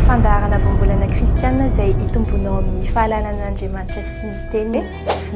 Fandaharana voambolana kristiana izay hitomboanao amin'ny fahalalana an'Andriamanitra sy ny Teniny,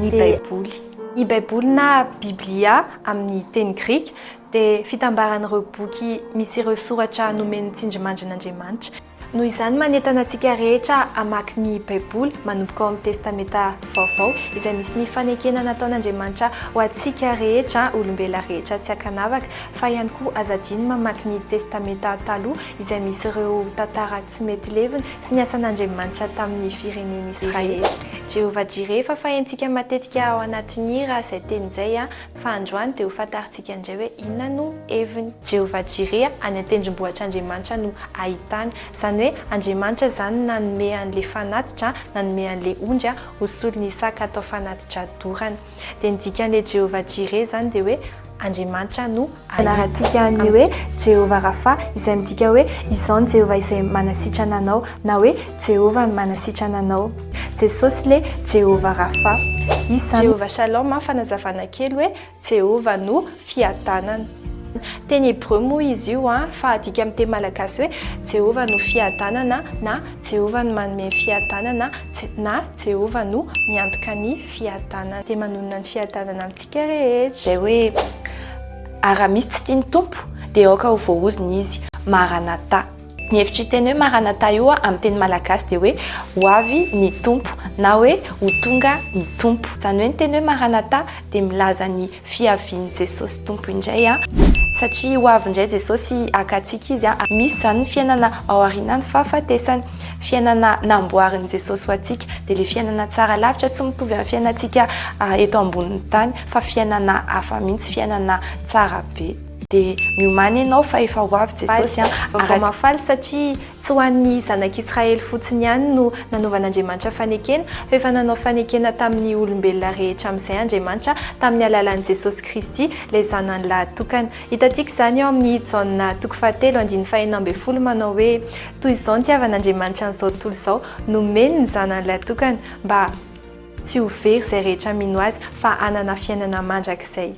ny Baiboly. Ny Baiboly na Biblia amin'ny teny grika dia fitambaran'ireo boky misy ireo soratra nomen'ny tsindrimandrin'Andriamanitra. Noho izany, manentana antsika rehetra hamaky ny Baiboly manomboka ao amin'ny Testamenta Vaovao, izay misy ny fanekena nataon'Andriamanitra ho antsika rehetra, olombelona rehetra tsy ankanavaka, fa ihany koa aza adino ny mamaky ny Testamenta Taloha, izay misy ireo tantara tsy mety levona sy ny asan'Andriamanitra tamin'ny firenen'Israely. Jehovah Jireh, efa fahentsika matetika ao anatin'ny hira izay teny izay, Fa androany dia ho fantarintsika indray hoe inona no heviny. Jehovah Jireh, any an-tendrombohitr'Andriamanitra no ahitana. Izany hoe Andriamanitra izany nanome an'ilay fanatitra, nanome an'ilay ondry ho solon'i Isaka hatao fanatitra dorana. Dia ny dikan'ilay Jehovah Jireh izany dia hoe Andriamanitra no ahita. Anarantsika ny hoe Jehovah Rapha, izay midika hoe Izaho ny Jehovah izay manasitrana anao, na hoe Jehovah no manasitrana anao. Jesosy le Jehovah Rapha. Izy izany. Jehovah Shalom, fanazavana kely hoe Jehovah no fiadanana. Teny hebreo moa izy io fa adika amin'ny teny malagasy hoe Jehovah no fiadanana na Jehovah no manome ny fiadanana na Jehovah no miantoka ny fiadanana. Dia manonona ny fiadanana amintsika rehetra. Izay hoe, Ary raha misy tsy tia ny Tompo, dia aoka ho voaozona izy. Maranatha. Ny hevitr'io teny hoe Maranatha io amin'ny teny malagasy dia hoe ho avy ny Tompo na hoe ho tonga ny Tompo. Izany hoe ny teny hoe Maranatha dia milaza ny fiavian'i Jesosy Tompo indray satria ho avy indray Jesosy haka antsika Izy. Misy izany ny fiainana ao aorianan'ny fahafatesana, fiainana namboarin'i Jesosy ho antsika dia ilay fiainana tsara lavitra tsy mitovy amin'ny fiainantsika eto ambonin'ny tany fa fiainana hafa mihitsy, fiainana tsara be. Dia miomàna ianao fa efa ho avy Jesosy an! Vaovao mahafaly satria tsy ho an'ny zanak'Israely fotsiny ihany no nanaovan'Andriamanitra fanekena fa efa nanao fanekena tamin'ny olombelona rehetra amin'izay Andriamanitra tamin'ny alalan'i Jesosy Kristy ilay Zanany lahatokana. Hitantsika izany ao amin'ny Jaona toko fahatelo andininy faha-16 manao hoe, Toy izao nitiavan'Andriamanitra an'izao tontolo izao, nomeny ny Zanany lahatokana mba tsy ho very izay rehetra mino Azy fa hanana fiainana mandrakizay.